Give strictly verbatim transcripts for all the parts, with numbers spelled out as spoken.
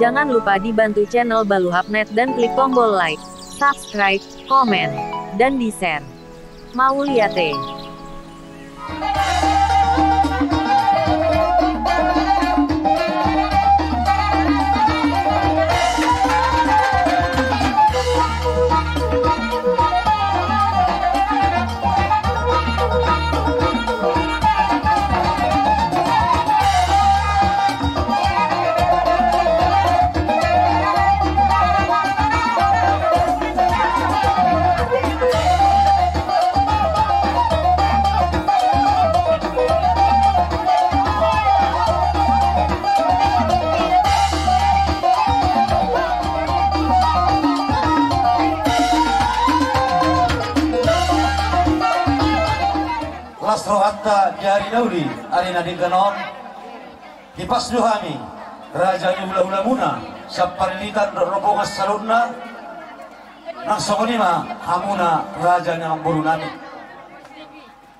Jangan lupa dibantu channel Baluhapnet dan klik tombol like, subscribe, komen, dan di-share. Mauliate. Las rohanta di ari na uli, ari na denggan on. Hipas do hami, raja ni hulahulamuna, sian Parilitan dohot rombongan saluhutna. Nang songon i ma hamuna raja ni amangborunami.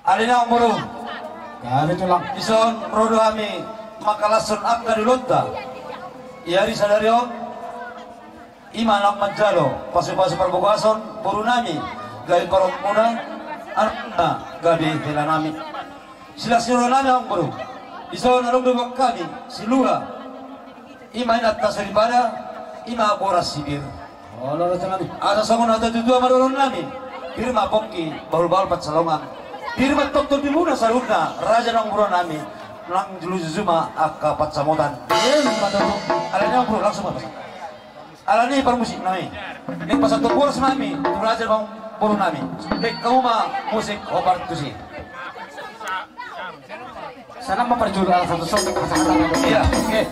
Alani i amangboru, gabe tulang. Dison ro do hami mangkalashon angka dolonta. Di ari sadari on, i ma naung manjalo pasupasu parbogason borunami, gabe parumaenmuna, anakna gabe helanami. Silas ni rohanami amangboru, dison adong do boan hami silua. I ma inanta soripada, i ma boras sipir. Asa songon hata ni natuatua ma dohononnami: Pir ma pongki, bahulbahul pansalongan. Pir ma tongtong di hamuna saluhutna raja ni amangborunami, nang jujur ma angka pansamotan. Alani i amangboru, langsung ma pasahat. Alani i parmusiknami, naeng pasahathon boras ma hami tu raja ni amangborunami. Baen hamu ma musik hombar tusi. Sana ma parjolo, ala satu sotik pasahathon. Iya, oke.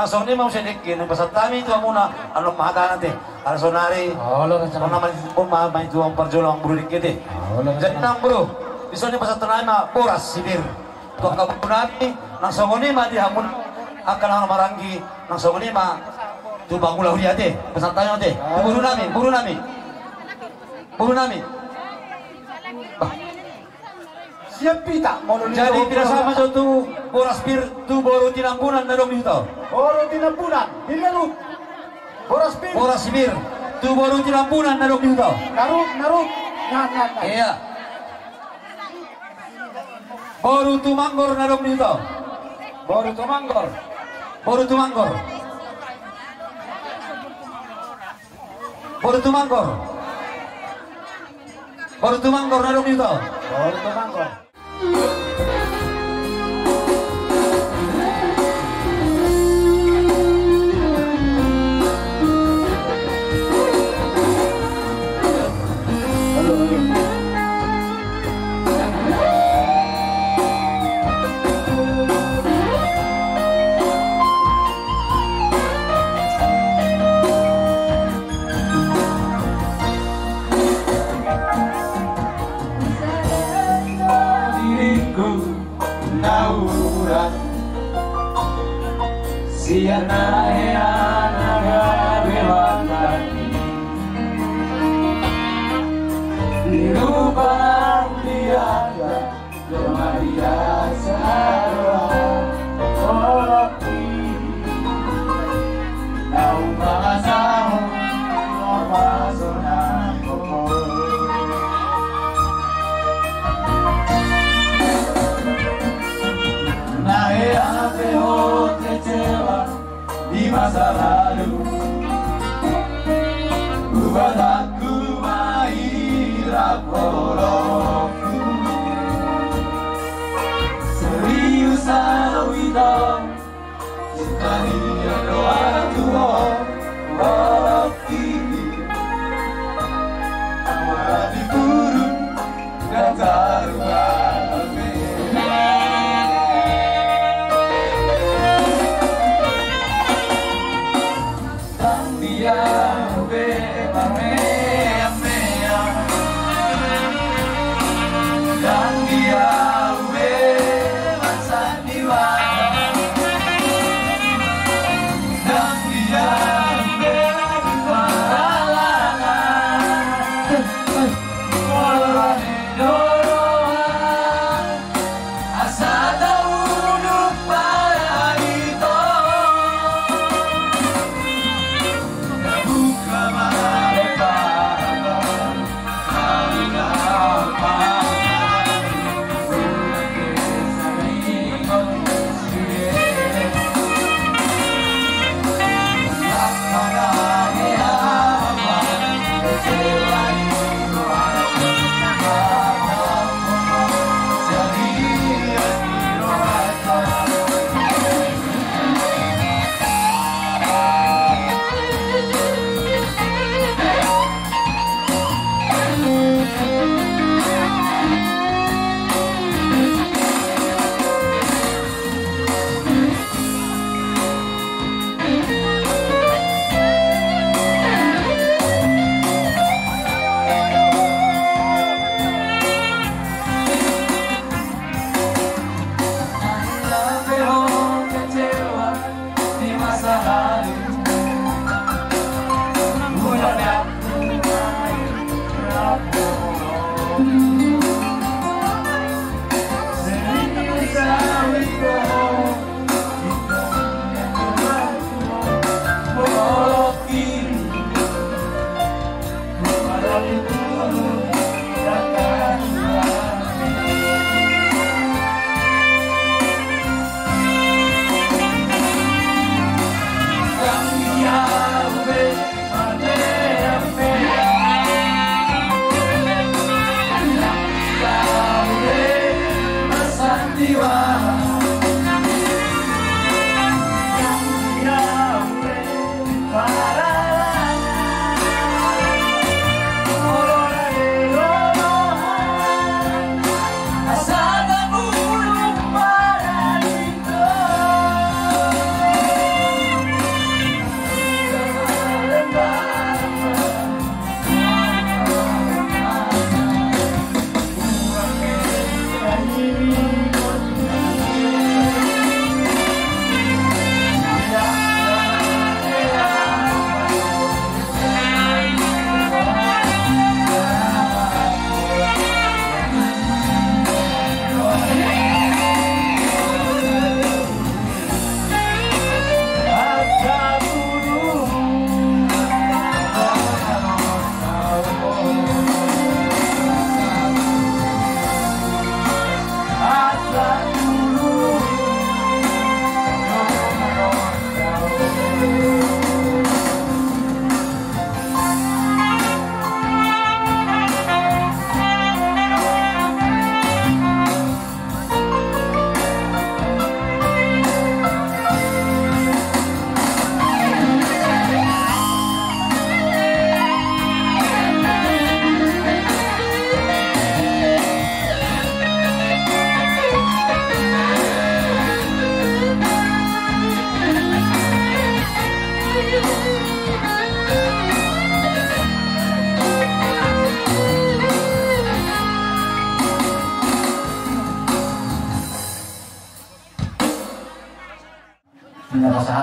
Songon i ma muse dengke na pasahat hami tu hamuna, annon ma hatana te. Ala sonari. Olo, raja. Songon i ma, ma, ma tu parjolo amangboru dengke te. Olo, raja. Jadi amangboru, di son i pasahat hami ma boras sipir tu angka boru nami, nang songon i ma di hamuna angka na marhahamaranggi, nang songon i ma tu pangula huria te. Pasahat hami ma te tu boru nami, boru nami. Boru nami. Bah. Siap hita, molo ni. Jadi, boru, pinasahat ma jo tu boras pir tu boru Tinambunan na adong di huta on. Boru Tinambunan, di Lerut. Boras pir. Boras pir tu boru Tinambunan na adong di huta on. Naruk, naruk. Nah, nah, nah. Iya. Boru Tumanggor na adong di huta on. Boru Tumanggor. Boru Tumanggor. Boru Tumanggor. Boru Tumanggor na adong di huta on. Boru Tumanggor. Diriku na urat sian na hea na gabe mandaki. Di rupa na uliata joma biasa roha. Oloki na umpama sahu na pasona koko. Na hea pe ho kecewa di masa lalu. Buat aku mairap olokku. Serius au ito. Cinta dia doa tuo. Olokki. Awal di purun.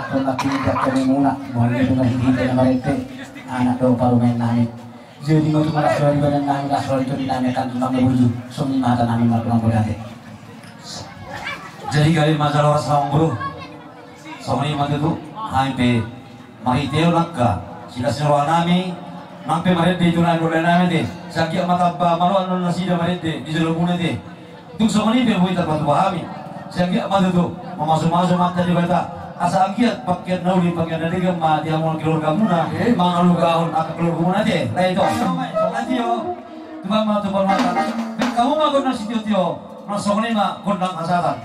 Tolak ini tiap kami muna, mauliate ma di hita na marende, anak dohot parumaen nami. Jadi ma tu malas roha di badan nami, las roha di tondi nami, kan tumbang na burju, songon i ma hata nami martulang bodate. Jadi gabe ma jala horas ma amang boru. Songon i ma tutu, hami pe marhite on angka silas ni roha nami, nang pe marende tu na gondang nami ate, sai anggiat ma tamba maloan nasida marende di jolo muna ate. Tung songon i pe boi tarpatupa hami. Sai anggiat ma tutu mamasumasu ma Amanta Debata, asa anggiat pangkean na uli pangkean na denggan ma di hamu keluarga muna, mangalugahon angka keluarga muna ate. Lae, ito. Songon i, songon i, ito. Tumpang ma, tumpang ma. Baen hamu ma gondang sitiotio, nang songon i ma gondang hasahatan.